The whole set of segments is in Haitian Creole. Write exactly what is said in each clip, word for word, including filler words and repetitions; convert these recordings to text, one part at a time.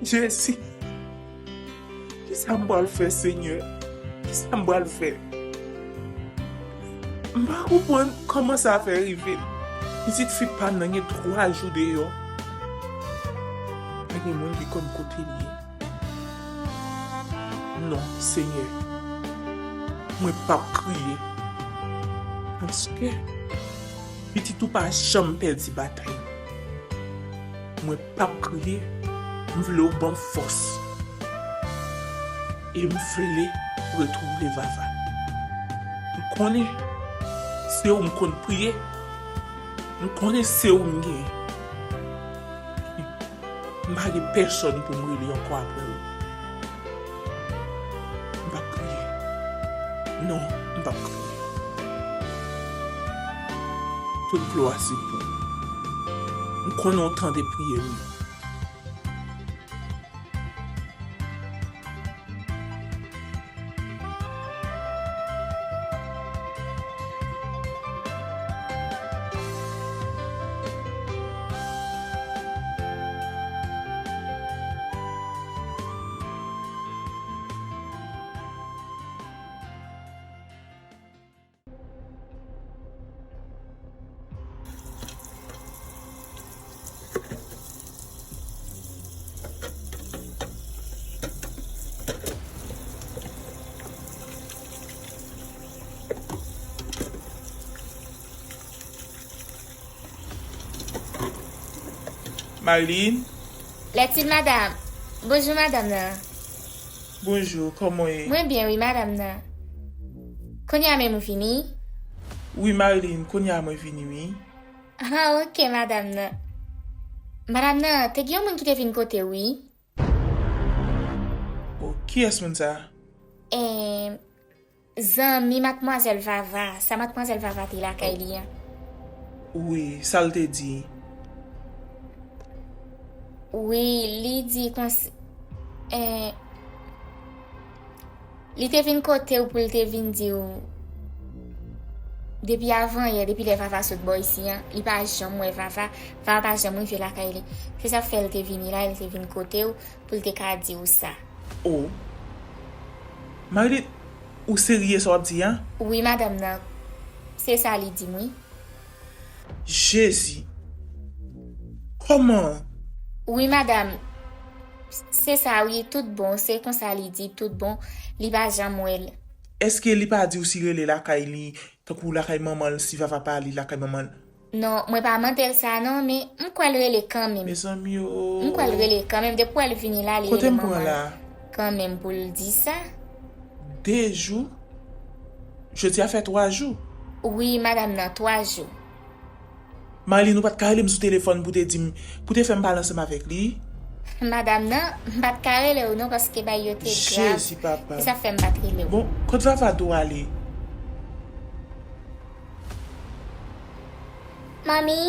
Jezi, kisa m pral fè, Senyè? Kisa m pral fè? M pa konprann kòman sa fè rive. Pitit fi pa m nan gen twa jou deyò. Pa gen moun ki konn kote l ye. Non, Senyè, mwen p ap kriye. Paske pitit ou pa janm pèdi batay. Mwen p ap kriye. M vle w ban m fòs. E m vle retwouve Vava. M konnen se ou m konn priye. M konnen se ou m genyen. M pa gen pèsonn pou m rele ankò apre ou. M p ap kriye. Non, m p ap kriye. Tout glwa se pou ou. M konnen w tande priye m yo. Marilyn? Lètil madanm. Bonjou madanm nan. Bonjou, kòman w ye? Mwen byen wi madanm nan. Kounye a menm ou vini? Wi Marilyn, kounye a mwen vini wi. Ah, ok madanm nan. Madanm nan, te gen yon moun ki te vin kote w wi. Oh, kiyès moun sa? Em, zanmi madmwazèl Vava, sa madmwazèl Vava te lakay li an. Wi, sa l te di? Wi, li di konsa, eh, li te vin kote w pou l te vin di w, depi avanyè, depi lè Vava sot bò isi an, li pa janm wè Vava, Vava pa janm rive lakay li. Se sa k fè l te vini la, li te vin kote w pou l te ka di w sa. Oh. Marilyn, ou serye sa w ap di a? Wi, madanm nan. Se sa li di m, wi. Jezi! Kòman? Wi, madanm. Se sa, wi, tout bon. Se konsa li di, tout bon. Li pa janm wè l. Èske li pa di w si rele lakay li, tankou lakay manman l, si Vava pa ale lakay manman l? Non, mwen pa mande l sa non, men m kwè l rele kanmenm. Mezanmi o. M kwè l rele kanmenm. Depi w wè l vini la, li rele manman l kanmenm pou l di sa. Kote m pran la? De jou? Jodi a fè twa jou. Wi, madanm nan, twa jou. Marilyn, ou pa t ka rele m sou telefòn pou te di m, pou te fè m pale ansanm avèk li? Madanm nan, m pa t ka rele w non, paske bagay yo te grav. Jezi, papa. Se sa k fè m pa t rele w. Bon, kot Vava dwe ale? Manmi,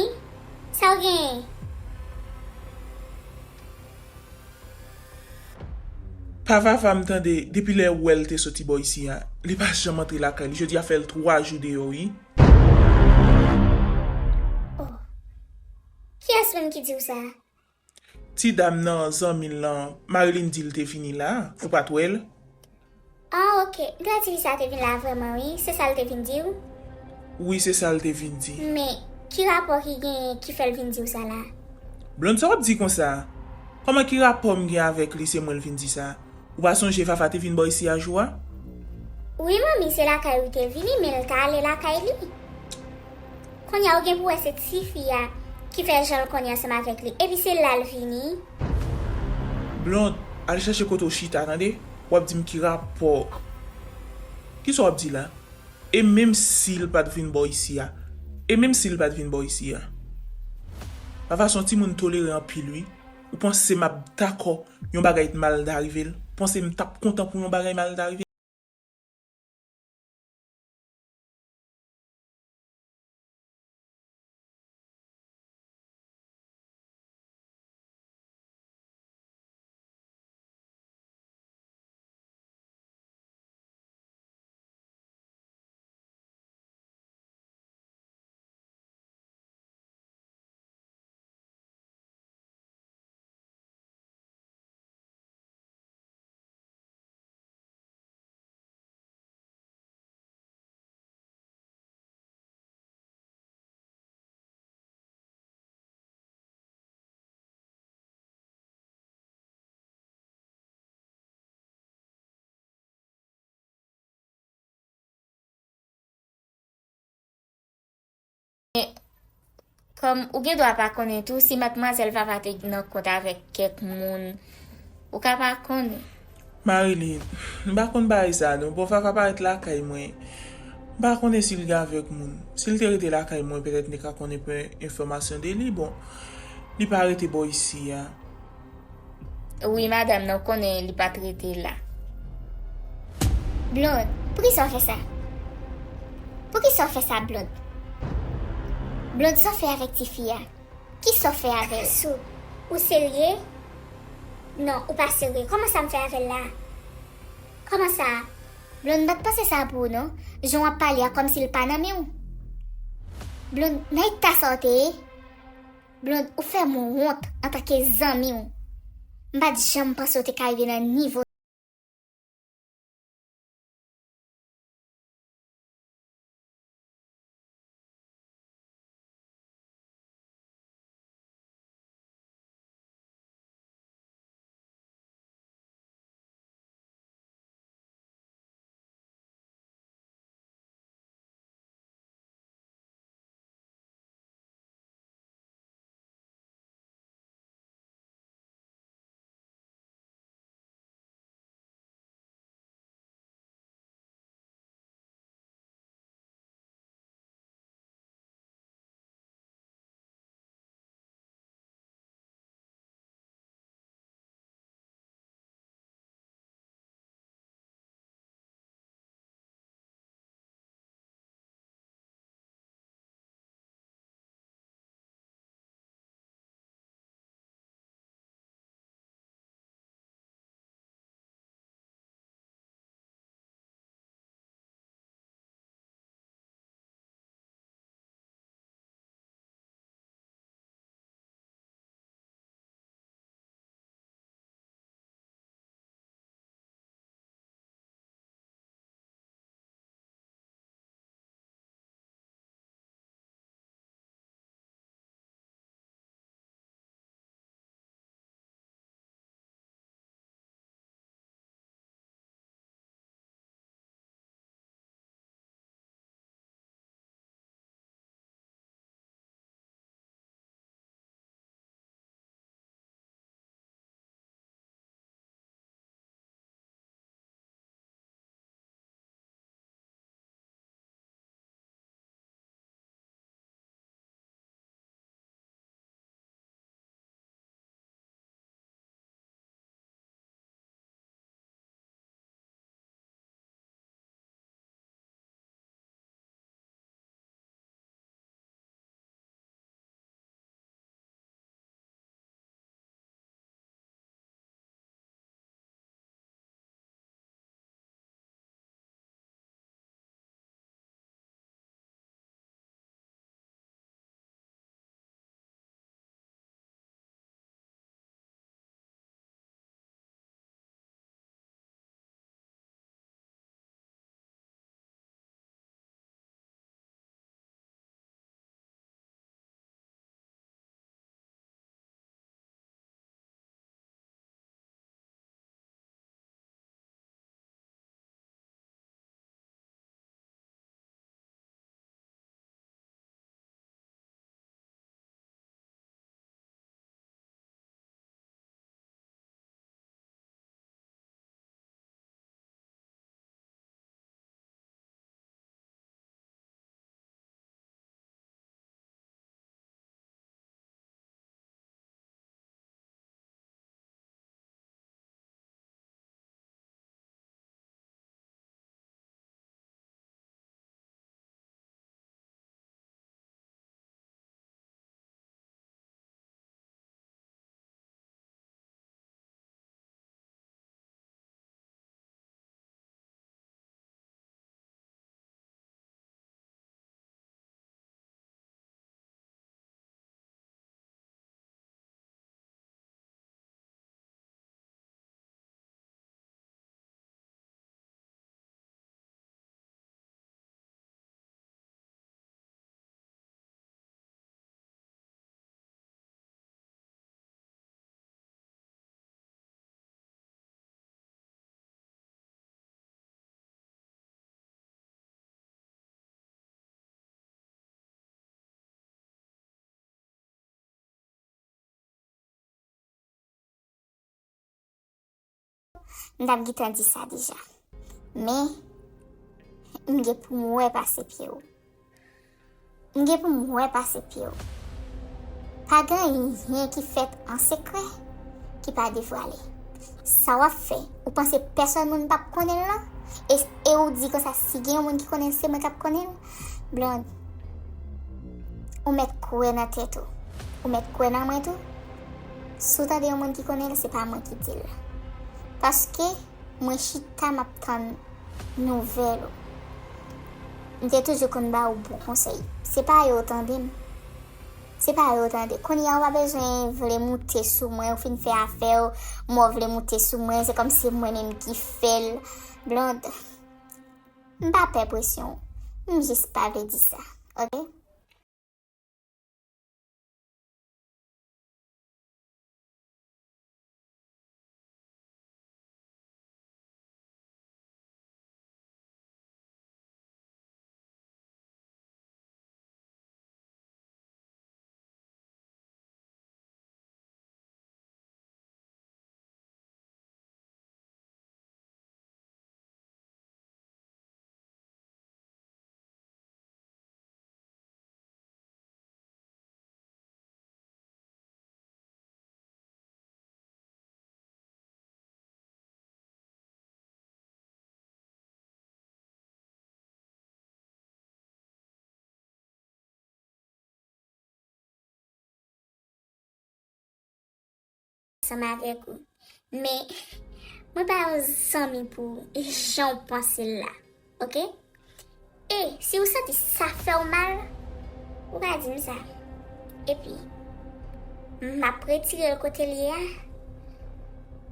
sa w genyen? Pa Vava m tande, depi lè ou wè l te soti bò isi a, li pa janm antre lakay li. Jodi a fè l twa jou deyò, wi. Oh. Kiyès menm ki di w sa? Ti dam nan, zanmi l lan, Marilyn di l te vini la, ou pa t wè l? Ah, ok. M ta di li sa te vin la vrèman, wi. Se sa l te vin di w? Wi, se sa l te vin di. Men, ki rapò ki genyen ki fè l vin di w sa la? Blonde, sa w ap di konsa? Kòman ki rapò m gen avèk li, se mwen l vin di sa? Ou pa sonje Vava te vin bò isi a jou a? Wi, manmi, se lakay ou te vini, men l t ale lakay li. Kounye a ou gen pou wè se tifi a ki fè jan l konnen ansanm avèk li. Epi se la l vini. Blonde, al chèche kote w chita, tande? W ap di m ki rapò. Kisa w ap di la? E menm si l pa t vin bò isi a? E menm si l pa t vin bò isi a? Vava se yon timoun tolere anpil, wi. Ou panse m ap dakò yon bagay mal ta rive l? Ou panse m t ap kontan pou yon bagay mal ta rive l? Kòm ou gen dwa pa konnen tou si madmwazèl Vava te nan kont avèk kèk moun. Ou ka pa konnen. Marilyn, m pa konn bagay sa non. Bon, Vava parèt lakay mwen. M pa konnen si l gen avèk moun. Si l te rete lakay mwen, petèt m te ka konnen pwen enfòmasyon de li. Bon, li pa rete bò isi a. Wi, madanm nan, ou konnen li pa t rete la. Blonde, poukisa w fè sa? Poukisa w fè sa, Blonde? Blonde, sa w fè avèk tifi a? Kisa w fè avè l? Sou, ou serye? Non, ou pa serye. Kòman sa m fè avè l la? Kòman sa? Blonde, m pa t panse sa pou ou non. Jan w ap pale a kòmsi l pa nan men w. Blonde, nan eta sa w te ye? Blonde, ou fè m wont antanke zanmi w. M pa t janm panse w te ka rive nan nivo M t ap gentan di sa deja. Men, m gen pou m wè pase pye w. M gen pou m wè pase pye w. Pa gen anyen ki fèt an sekrè ki pa devwale. Sa w ap fè, ou panse pèsòn moun p ap konnen l lan? E, e ou di konsa si gen yon moun ki konnen l, se mwen k ap konnen l? Blonde, ou mèt kwè nan tèt ou. Ou mèt kwè nan mwen tou. Si w tande yon moun ki konnen l, se pa mwen ki di l. Paske mwen chita m ap tann nouvèl ou. M te toujou konn ba ou bon konsèy. Se pa yo tande m. Se pa yo tande. Kounye a ou pa bezwen vle moute sou mwen, ou fin fè afè w, mò vle moute sou mwen, se kòmsi mwen menm ki fè l. Blonde, m pa pè presyon w. M jis pa vle di sa. Oke? Ansanm avèk ou. Men, mwen pa yon zanmi pou jan w panse l la, oke? E si w santi sa fè w mal, ou ka di m sa. Epi, m ap retire l kote l ye a,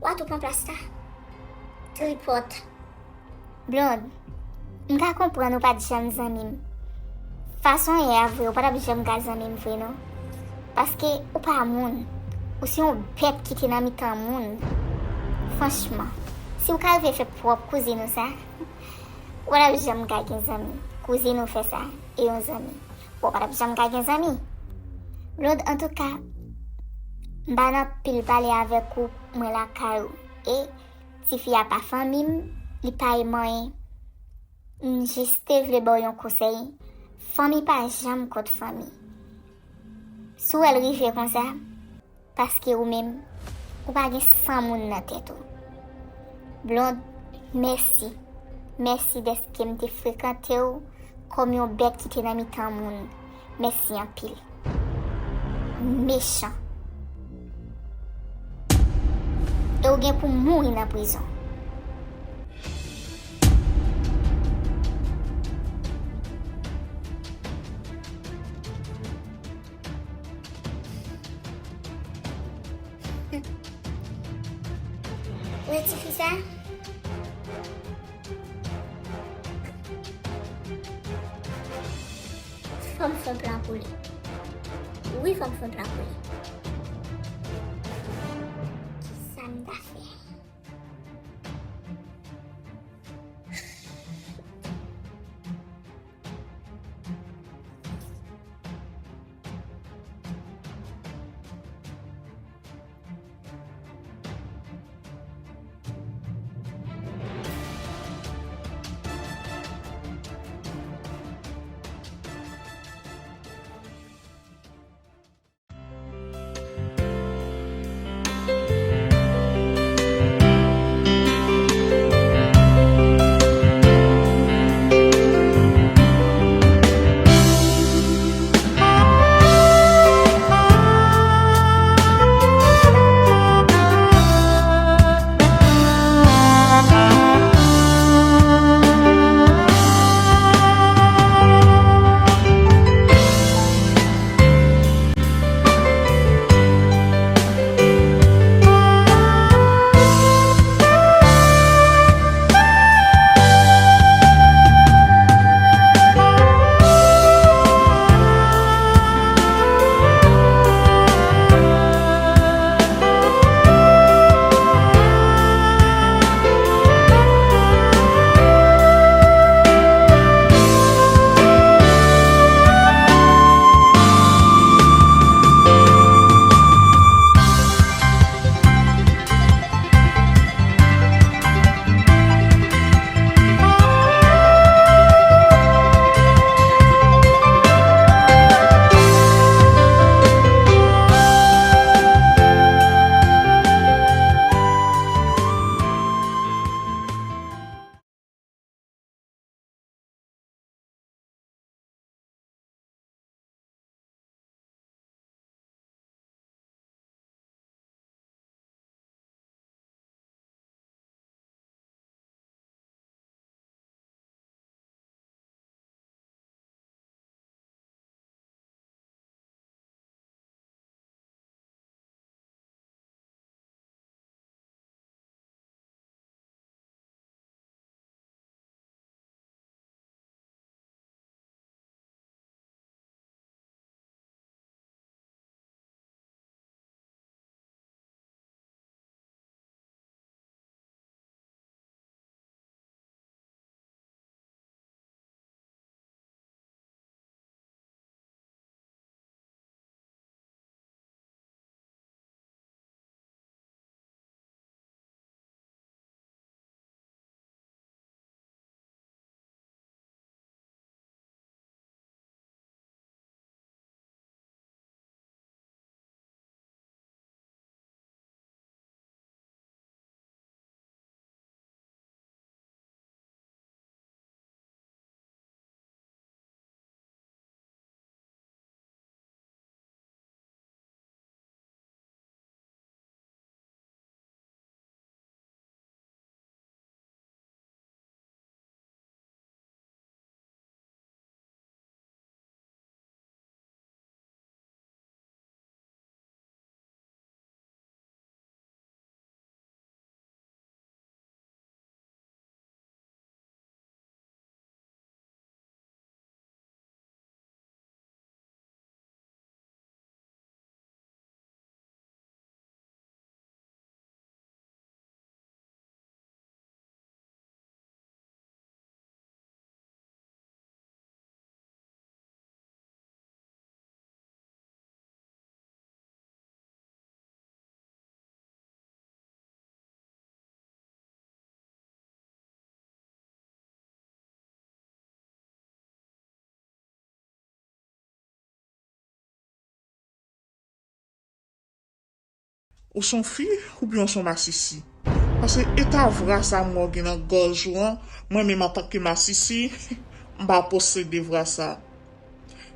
w a tou pran plas la. Tripòt. Blonde, m ka konprann ou pa t janm zanmi m. Fason w ye a vre, ou pa t ap janm ka zanmi m vre non. Paske ou pa moun. Ou se yon bèt ki te nan mitan moun. Franchman, si w ka rive fè pwòp kouzin ou sa, ou pa t ap janm ka gen zanmi. Kouzin ou fè sa, e yon zanmi. Ou pa t ap janm ka gen zanmi. Blonde, antouka, m pa nan pil pale avèk ou, mwen lakay ou. E tifi a pa fanmi m, li pa ye m anyen. M jis te vle ba w yon konsèy. Fanmi pa janm kont fanmi. Si w wè l rive konsa, paske ou menm, ou pa gen san moun nan tèt ou. Blonde, mèsi. Mèsi dèske m te frekante w kòm yon bèt ki te nan mitan moun. Mèsi anpil. Mechan. E w gen pou mouri nan prizon. Wè tifi sa? Fò m fè yon plan pou li. Wi, fò m fè yon plan pou li. Kisa m ta fè? Ou se yon fi oubyen ou se yon masisi? Paske eta vra sa m wè w gen nan gòj ou an, mwen menm antanke masisi, m pa posede vra sa.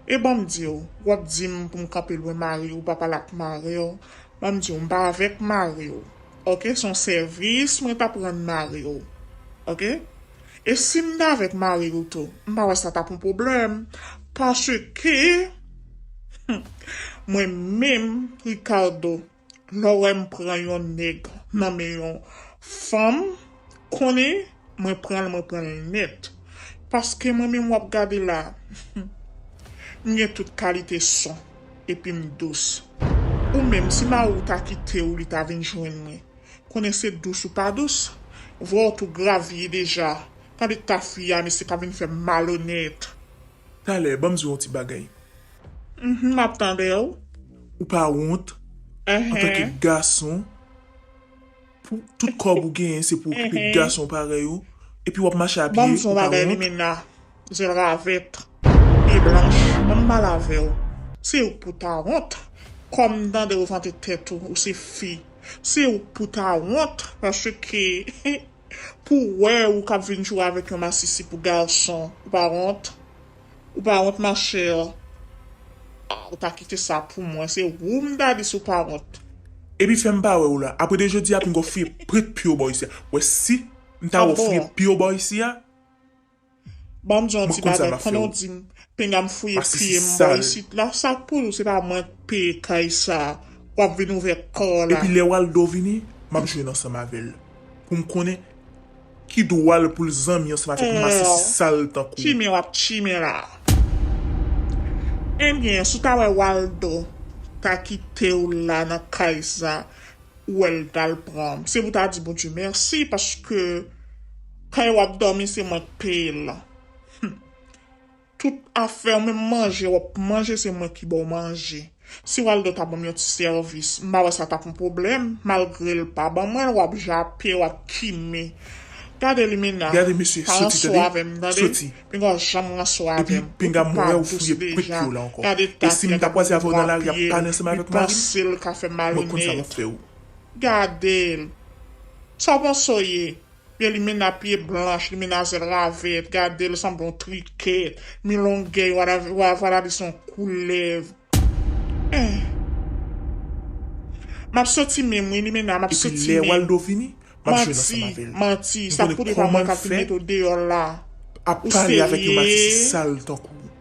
E ban m di w, w ap di m pou m kanpe lwen mari w, pa pale ak mari w. Ban m di w, m pa avèk mari w. Oke, se yon sèvis mwen t ap rann mari w. Oke? E si m t avèk mari w tou, m pa wè sa t ap yon pwoblèm. Paske, mwen menm, Ricardo, lè w wè m pran yon nèg nan men yon fanm, konnen mwen pran l, mwen pran l nèt. Paske mwen menm w ap gade la, m gen tout kalite son, epi m dous. Ou menm, si mari w ta kite w, li ta vin jwenn mwen, konnen se dous ou pa dous, vre w tou gravye deja. Gade ta fi a, mesye k ap vin fè malonèt. Talè, ban m di w yon ti bagay. Mhm, m ap tande w. Ou pa wont, antanke Enhen. Gason, pou tout kòb ou genyen, se pou okipe Enhen. Gason parèy ou, epi w ap mache a pye, Ban m di w yon ou pa bagay, wont. Limena, zèl ravèt, pye blanch, ban m pale avè w. Se ou k pou ta wont. Kòm m tande w vante tèt ou, ou se fi. Se ou k pou ta wont, paske pou wè ou k ap vin jwe avèk yon masisi pou gason, ou pa wont? Ou pa wont, machè? Ah, ou ta kite sa pou mwen. Se ou m ta di si w pa wont. Epi fè m pa wè w la. Apre de jodi a, pinga w fouye pwent pye w bò isi a. Wè si m ta wè w fouye pye w bò isi a, Ban m di yon ti bagay. Pandan w di m, pinga m fouye pye m bò isit la, sa k pou di w se pa mwen k peye kay sa a? W ap vin ouvè kò w la. Epi lè Waldo vini, m ap jwenn ansanm avè l. Pou m konnen ki dwa l pou l zanmi ansanm avèk yon masisi sal tankou w. Chimen w ap chimen la. Ebyen, si w ta wè Waldo ta kite w la nan kay sa, ou wè l t al pran. Se pou w ta di Bondye mèsi, paske kay w ap dòmi, se mwen k peye l. Tout afè w, menm manje w ap manje, se mwen ki ba w manje. Si Waldo ta ban m yon ti sèvis, m pa wè sa t ap yon pwoblèm, malgre l pa ban mwen l, w ap jape, w ap kime. Gade Limena, pa ranse w avè m, tande? Pinga w janm ranse w avè m. Epi pinga m wè w fouye pwent pye w la ankò. Gade ta fi a k ap vin pran pye, li panse l ka fè malonèt. Gade l. Sa w panse w ye? Byen, Limena pye blanch, Limena zèl ravèt, gade l sanble yon trikèt, mi longèy, vwala di se yon koulèv. Eh. M ap soti menm wi, Limena, m ap soti menm. Epi lè Waldo vini, m ap jwenn ansanm avè l. Manti, manti, sa k pou di pa mwen k ap vin mete w deyò la. Ou serye? Ap pale avèk yon masisi sal tankou w.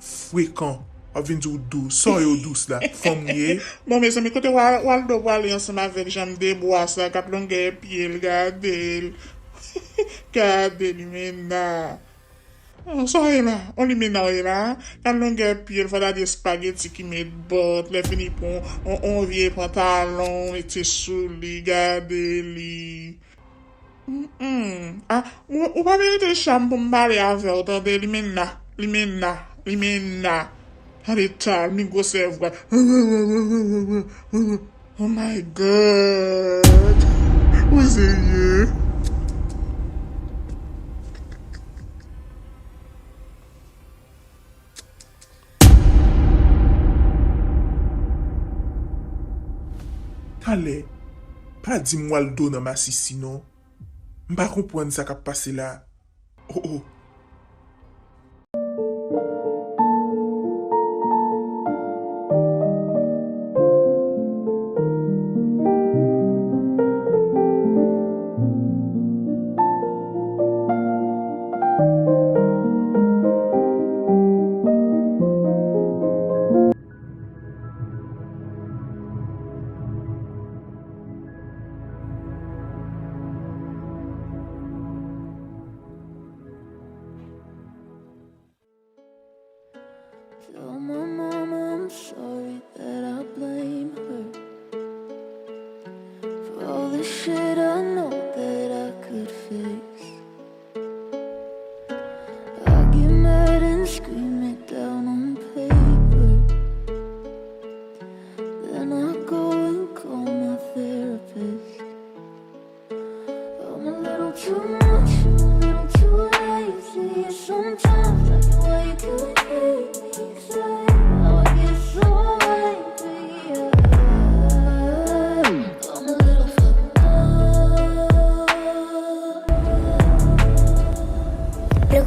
Frekan. W ap vin di w dous. Sa w ye w dous la? Fanm w ye? Bon, mezanmi, kote Wa-, Waldo prale ansanm avèk janm de bwa sa? Gad longè pye l, gade l. Gade Limena. Oh, sa w ye la? On Limena w ye la? Gad longè pye l, fò ta di espageti ki met bòt. Lè fini pran on, on, on vye pantalon, mete sou li, gade li. Mm-mm. Ah, ou, ou pa merite chanm pou m pale avè w, tande, Limena, Limena, Limena. Tande ta, li gwosè vwa. Oh my God. Ou serye? Talè, pa di m Waldo nan masisi non. M pa konprann sa k ap pase la. Oh, oh. Tell my mama I'm sorry that I blame her for all the shit I know that I could fix. I get mad and scream it down on paper. Then I go and call my therapist. I'm a little too much, I'm a little too lazy. Sometimes I can wake and hate me, 'cause I, oh, I get so angry, yeah.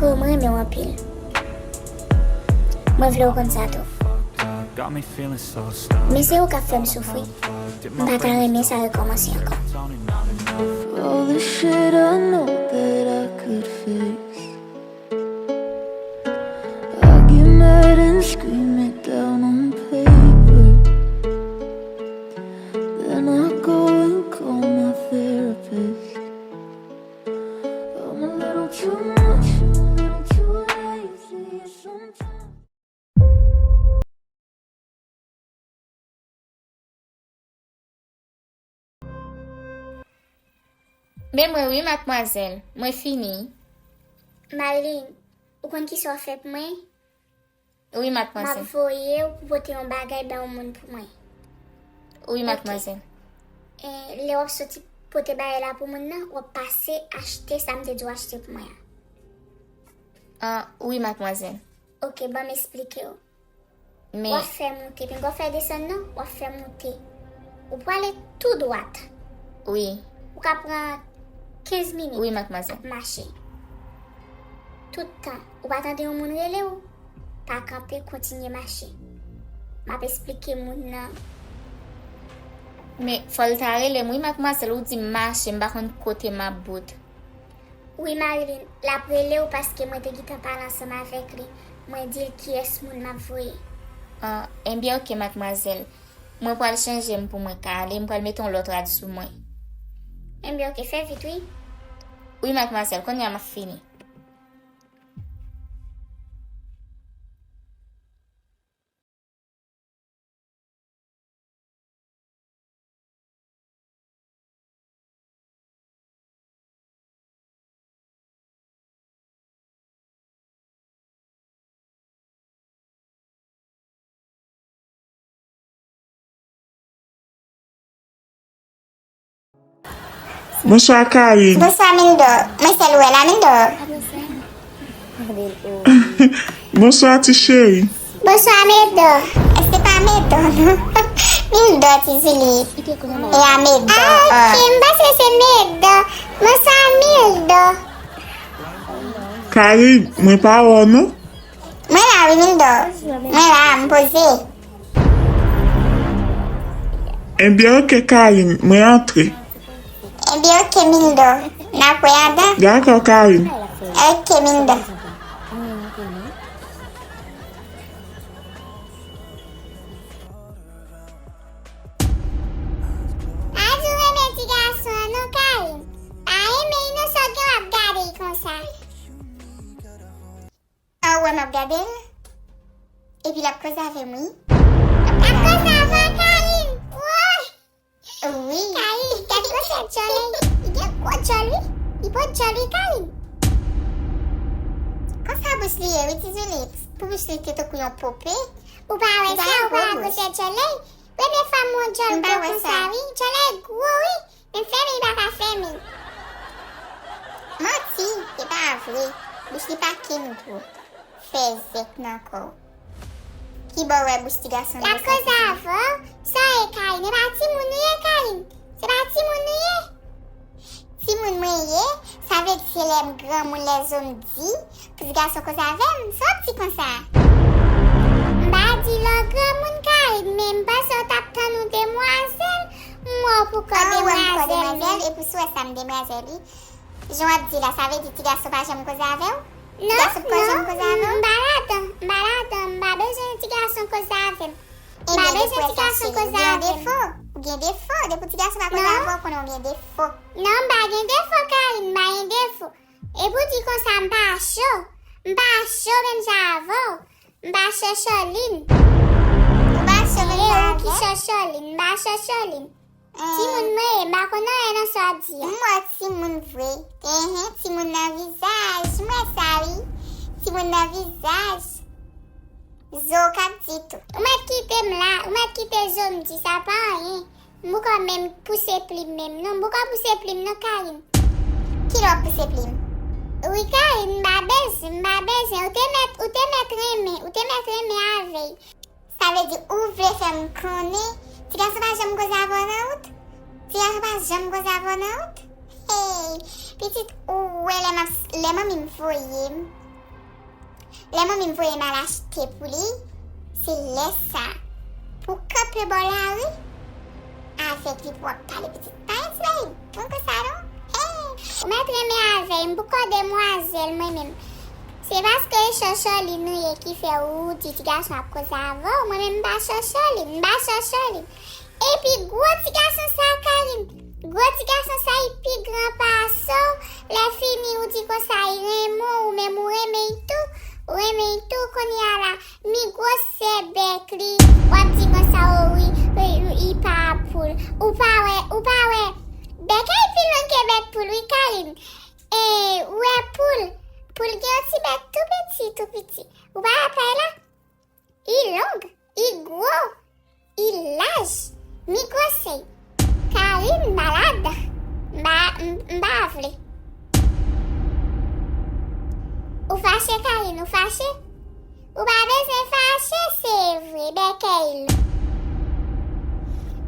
Mwen renmen w anpil. Mwen vle w konn sa tou. Men se ou k ap fè m soufri. M pa ta renmen sa rekòmanse ankò. All the shit I know that I could fix. I get mad and scream it down on paper. Then I go and call my therapist. I'm a little too much, a little too lazy sometimes. Men mwen wi, madmwazèl. Mwen fini. Marilyn, ou konn kisa w fè pou mwen? Wi, madmwazèl. M ap voye w pou pote yon bagay bay yon moun pou mwen. Wi, madmwazèl. E, lè w ap soti pote bagay la pou moun nan, w ap pase achte sa m te di w achte pou mwen an. Ah, wi, madmwazèl. Ok, ban m esplike w. Men w ap fè moute, pinga w fè desann non, w ap fè moute. Ou prale tou dwat. Wi. Ou ka pran kenz minit. Wi, madmwazèl. Ap mache. Tout tan, ou pa tande yon moun rele w, pa kanpe, kontinye mache. M ap esplike moun nan. Men, fò l ta rele m, wi, madmwazèl, ou di m mache, m pa konn kote m ap bout. Wi, Marilyn, l ap rele w paske mwen te gentan pale ansanm avèk li. Mwen di l kiyès moun m ap voye. Ah, enben, ok, madmwazèl. Mwen pral chanje m pou mwen ka ale, m pral mete yon lòt rad sou mwen. Enben, ok, fè vit, wi. Wi, madmwazèl, kounye a m ap fini. Bonswa, Karine. Bonswa, Mildor. Mwen sèl ou wè la, Mildor. Bonswa, ti cheri. Bonswa, Mildor. Se pa Mildor, non. Mildor, ti Zili. E a Mildor. Ah, ok, m panse se Mildor. Bonswa, Mildor. Karine, mwen pa wè w, non. Mwen la wi, Mildor. Mwen la, m poze. Enben, ok, Karine, mwen antre. Enben, ok, Mildor. N ap wè adan. Dakò, Karine. Ok, Mildor. Pa di w renmen ti gason an non, Karine. Pa renmen l non, sa w gen w ap gade l konsa. Ah, ou wè m ap gade l? Epi l ap koze avè m, wi. L ap koze avè w, Karine? Woy! Wi. Karine, gad gwosè djòl li. Li gen gwo djòl, wi. Li gwo djòl, wi, Karine. Konsa bouch li ye, wi, ti Zili. Pou bouch li te tankou yon pope. Ou pa wè sa, ou pa wè gwosè djòl li. Premye fwa m wè yon djòl gwo konsa, wi. Djòl li gwo, wi. Men fèmen, li pa ka fèmen. Manti, se pa vre. Bouch li pa ken gwo. Fèzèk nan kò w. Kibò w wè bouch ti gason an? L ap koze avè w. Sa w ye, Karine? E pa timoun ou ye, Karine? Se pa timoun ou ye? Timoun mwen ye, sa vle di se lè m granmoun, lè zo m di, pou ti gason koze avè m, sa w ap di konsa? M pa di lè w granmoun, Karine, men m panse w t ap tann yon demwazèl, m wè w pou kò demwazèl, men. E pou si w wè sa m demwazèl, wi. Jan w ap di la, sa vle di ti gason pa janm koze avè w? Ti gason pa janm koze avè w? Non, non, m pa ladan, m pa ladan, m pa bezwen ti gason koze avè m. M pa bezwen ti gason koze avè m. Ou gen defo, ou gen defo. Depi ti gason pa koze avè w, konnen w gen defo. Non, m pa gen defo, Karine, m pa gen defo. E pou di konsa, m pa cho. M pa cho menm jan avè w. M pa cho Chòlin. Ou pa cho menm jan avè m? E ou ki cho Chòlin, m pa cho Chòlin. Timoun mwen ye, m pa konn anyen nan sa w ap di a. M wè timoun vre. Enhen, timoun nan vizaj. M wè sa, wi. Timoun nan vizaj. Zo w k ap di tou. Ou mèt kite m la, ou mèt kite zo m di, sa pa anyen. M poko menm pouse plim menm, non. M poko pouse plim, non, Karine. Kilè w ap pouse plim? Wi, Karine, m pa bezwen, m pa bezwen. Ou te mèt, ou te mèt renmen, ou te mèt renmen avè l. Sa vle di ou vle fè m konnen ti gason pa janm koze avè w nan wout? Ti gason pa janm koze avè w nan wout? Hey, pitit, ou wè lè m ap, lè manmi m voye m, Lè manmi m voye m al achte pou li, se lè sa pou w kanpe bò lari avèk li pou w ap pale pitit. Pa yon ti bagay bon konsa non. Hey! Ou mèt renmen avè l, m poko demwazèl mwen menm. Se paske e chòchòlin ou ye ki fè ou di ti gason ap koze avè w. Mwen menm m pa chòchòlin, m pa chòchòlin. Epi gwo ti gason sa, Karine, gwo ti gason sa, li pi gran pase w. Lè fini, ou di konsa, li renmen w, ou menm ou renmen l tou, ou renmen l tou, kounye a la, mi gwosè bèk li, w ap di konsa, o wi, wi, wi, li pa poul. Ou pa wè, ou pa wè, bèk li pi long ke bèk poul, wi, Karine. E, ou wè poul, poul gen yon ti bèk tou piti, tou piti. Ou pa wè pay la? Li long, li gwo, li laj, li gwosè. Karine malad, m pa, m, m pa vle. Ou fache, Karine, ou fache? Ou pa bezwen fache, se vre, bèkèy long.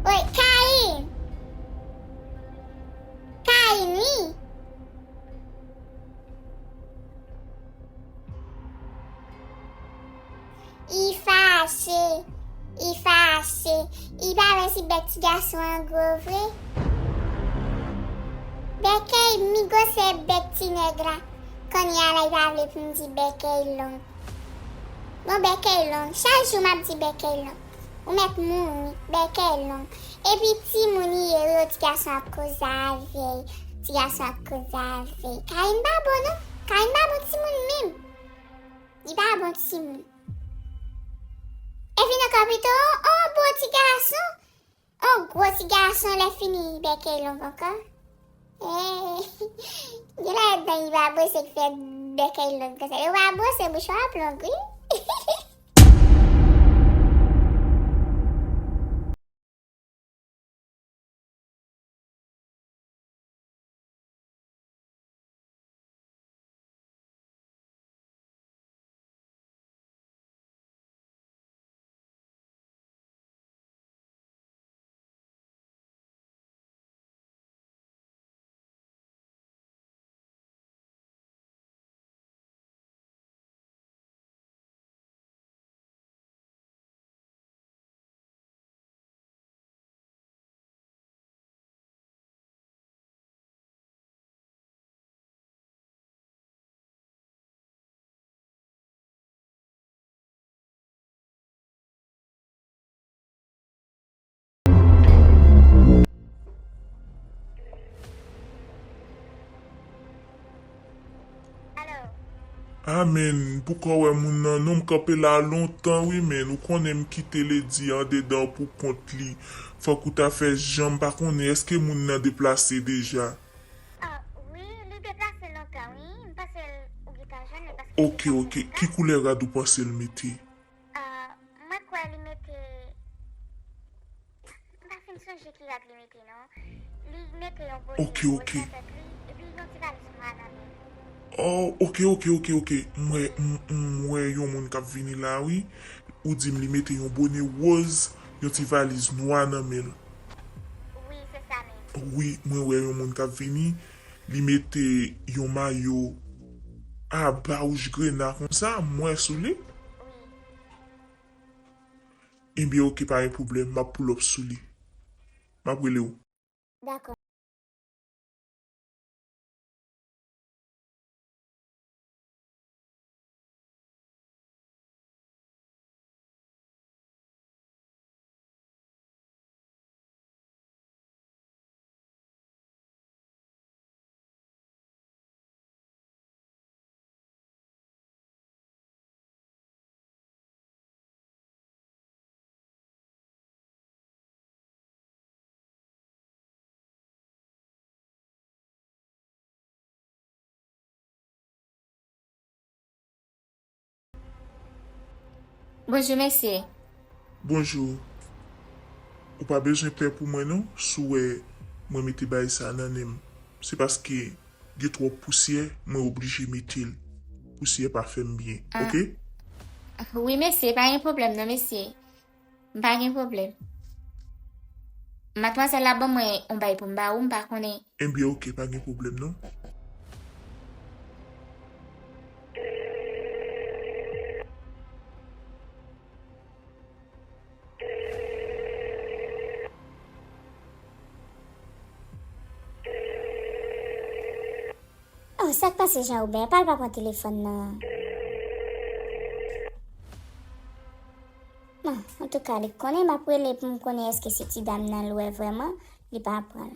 Oy, Karine. Karine, wi. Li fache, li fache, li pa vle si bèk ti gason an gwo vre. Bèkèy mi gwosè bèk ti nèg la. Kounye a la, li pa vle pou m di bèkèy long. Bon, bèkèy long, chak jou m ap di bèkèy long. Ou mèt mouri, bèkèy long. Epi timoun li ye, wi, ti gason ap koze avè l. Ti gason ap koze avè l. Karine pa bon, non. Karine pa bon timoun menm. Li pa bon timoun. Epi nan kapito, on bon ti gason, on gwo ti gason lè fini bèkèy long ankò. Eh, gen la dan li pa bon, se ki fè bèkèy long konsa. Yo pa bon, se bouch yo ap long, wi. Alo. Ah, men, m poko wè moun nan, non, m kanpe la lontan, wi, men, ou konnen m kite Lady andedan pou kont li. Fòk ou ta fè jan, m pa konnen, èske moun nan deplase deja? Ah, wi, li deplase lontan, wi. M panse l, ou gentan jwenn li paske li te... Ok, ok. Ki koulè rad ou panse l mete? Ah, mwen kwè li mete, m pa fin sonje ki rad li mete, non. Li mete yon bone woz nan tèt li, epi yon ti valiz nwa nan men l. Oh, ok, ok, ok, ok. M wè, m, m wè yon moun k ap vini la, wi. Ou di m li mete yon bone woz, yon ti valiz nwa nan men l. Wi, se sa menm. Wi, mwen wè yon moun k ap vini. Li mete yon mayo aba wouj grena konsa, m wè sou li. Wi. Ebyen, ok, pa gen pwoblèm. M ap pull up sou li. M ap rele w. Dakò. Bonjou, mesye. Bonjou. Ou pa bezwen pè pou mwen, non, si w wè mwen mete bagay sa nan nen m. Se paske gen twòp pousyè, mwen oblije mete l. Pousyè pa fè m byen, ah, oke? Wi, mesye, pa gen pwoblèm, non, mesye. M pa gen pwoblèm. Madmwazèl la ban mwen yon bay pou m ba ou, m pa konnen. Enben, oke, pa gen pwoblèm, non. Bon, sa k pase, Jean Robert? Pa l pa pran telefòn nan? Bon, antouka, li konnen m ap rele pou m konnen èske se ti dam nan l wè vrèman, li pa pran l.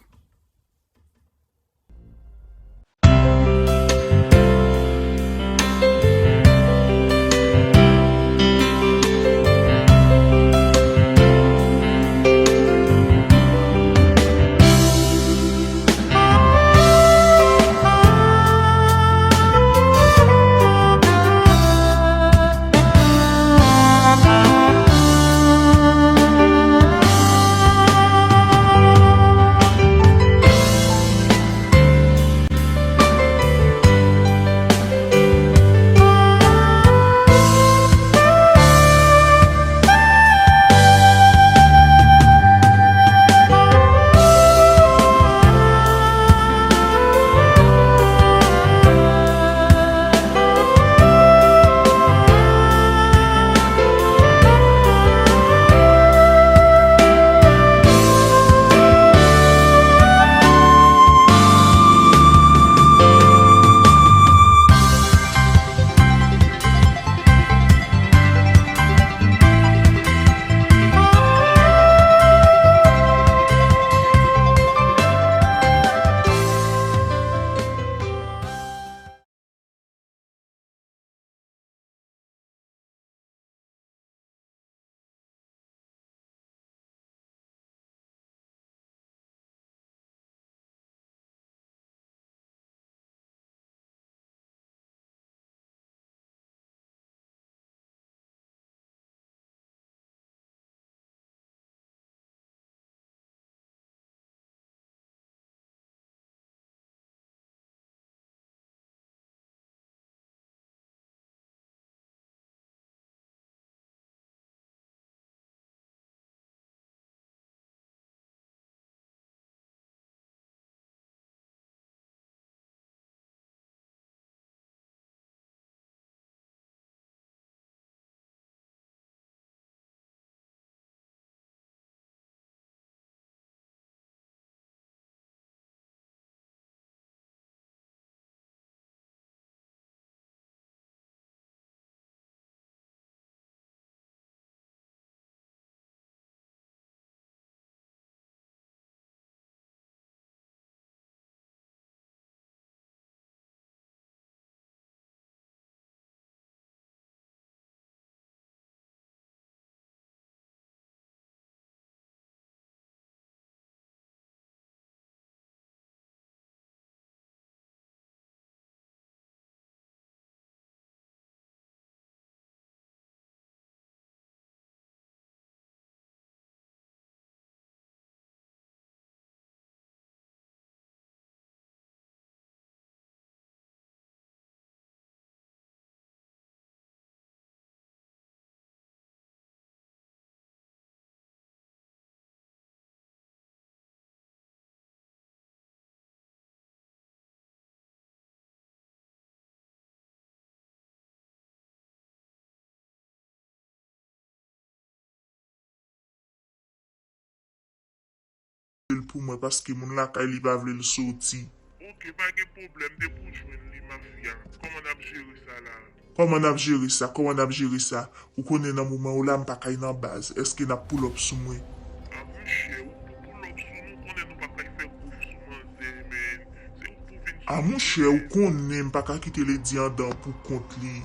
L pou mwen, paske moun lakay li pa vle l soti. Oke, pa gen pwoblèm, depi w jwenn li, mafya. Kòman n ap jere sa la? Kòman n ap jere sa? Kòman n ap jere sa? Ou konnen nan moman yo la, m pa kay nan baz. Èske n ap pull up sou mwen? A monchè, ou pull up sou nou, konnen nou pa kay fè kouf sou manzè, men. Se ou pou vin sou nou. A monchè, ou konnen m pa ka kite Lady anndan pou kont li.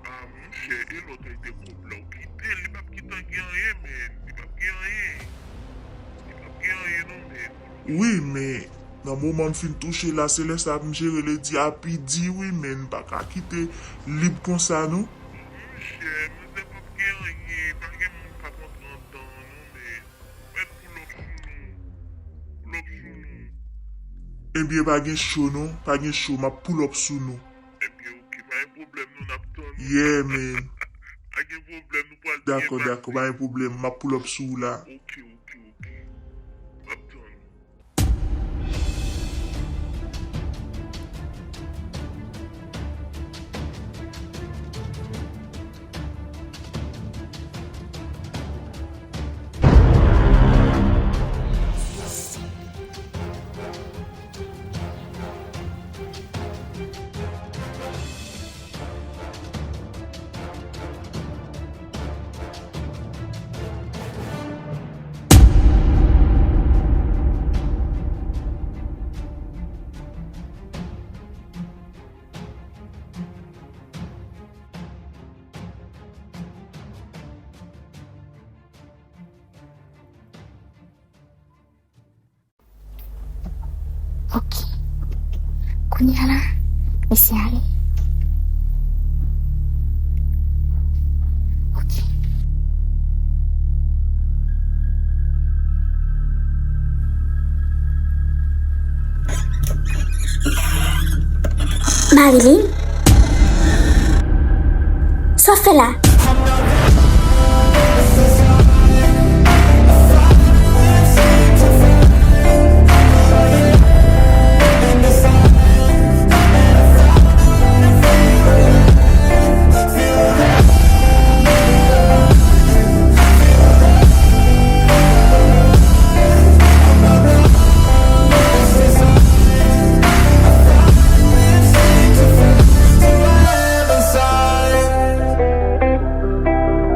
A monchè, e lòt la, te kòb la, ou kite, li p ap kite gen anyen, men. Li p ap gen anyen. Li p ap gen anyen, non, men. Wi, men. Nan moman m fin touche la, se lè sa m jere Lady a pi di wi, men m pa ka kite lib konsa non. Monchè, manzè p ap gen anyen, pa gen moun k ap antre anndan an non, men. Mèt pull up sou nou. Pull up sou nou. Ebyen, pa gen cho non, pa gen cho, m ap pull up sou nou. Ebyen, oke, pa gen pwoblèm non, n ap tann ou. Yeah, man. Pa gen pwoblèm, nou pral byen pase. Dakò, dakò, pa gen pwoblèm, m ap pull up sou ou la. Oke, oke, oke. M ap tann ou. Ok. Kounye a la, mesye ale. Ok. Marilyn? Sa w ap fè la?